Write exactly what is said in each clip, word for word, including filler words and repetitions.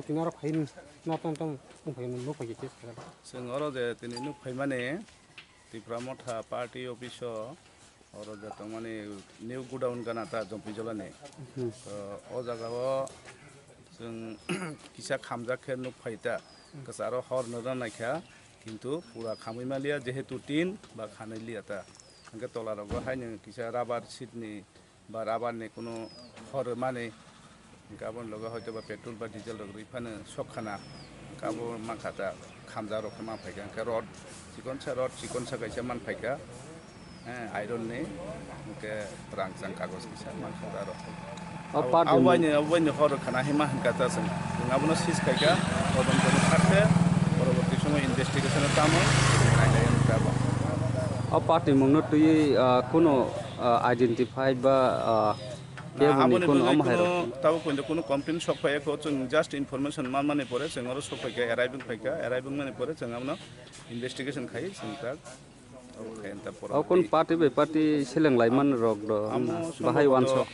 Tini oro phai no ton ton wng phai no nuk phai khe. Chwng oro je tini nuk phaimani Tipra Motha Party office o, oro je tongmani new godown gana ta Jompuijolani. Hmm. To o jaga o chwng kisa khamjak khe nuk phai ta. Hmm. Kwcharo hor no rw naikha, kintu pura khamwi manliya, jehetu tin ba khanwi liya ta. Hwnkhe tola rogo haino kisa rubber sheet ni ba rubber ni kunu hor mani, hwnkhe aboni loge hoito ba petrol ba diesel rok rwi phano sok khana, hwnkhe abo mankha ta khamjak rok khe man phaikha, hwnkhe rod chikonsa, rod chikonsa kaisa man phaikha, eh, iron ni, hwnkhe rang chang kagoj kisa mankha ta aro. O Abo, party abo ni baini, abo baini hor khana hima hwnkha ta chwng, chwng abono seize khaikha, todonto ni kha khe, poroborti somoy investigation o tamo nainai hwnkha abo. O party mungno twiwi, ah, kunu, ah, identify ba, ah, Na, kebo ni aboni kunu bagwi omo hai kunu rok. Tabuk poito kunu complaint sok phaiya kho, chwng just information manmani pore chwng oro sok phaikha, arriving phaikha, arriving mani pore chwng abono investigation khai chwng tak. Abo khai anta pore. O kun party bai party seleng lai man rok do, Amo bahai sombhoboto, wansok.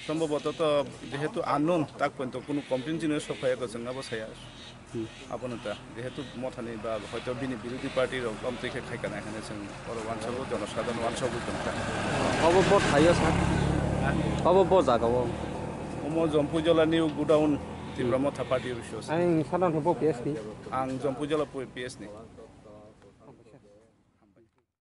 Sombhoboto to jehetu unknown, tak poito kunu complaint chini sok phaiya kho chwng abo saya. Hmm. Abono ta, jehetu Mothani ba hoito bini birodhi party rok bamtwi khe khai kanai hwnwi chwng oro uansago, jonosadharon uansagwi tongkha. Obo bo thaio sa? Ha? Obo bo jaga o? Omo Jompuijola ni godown Tipra Hmm. Motha party office o sa. Ang Sadhan Hobo P S ni. Ang Jompuijola P S ni.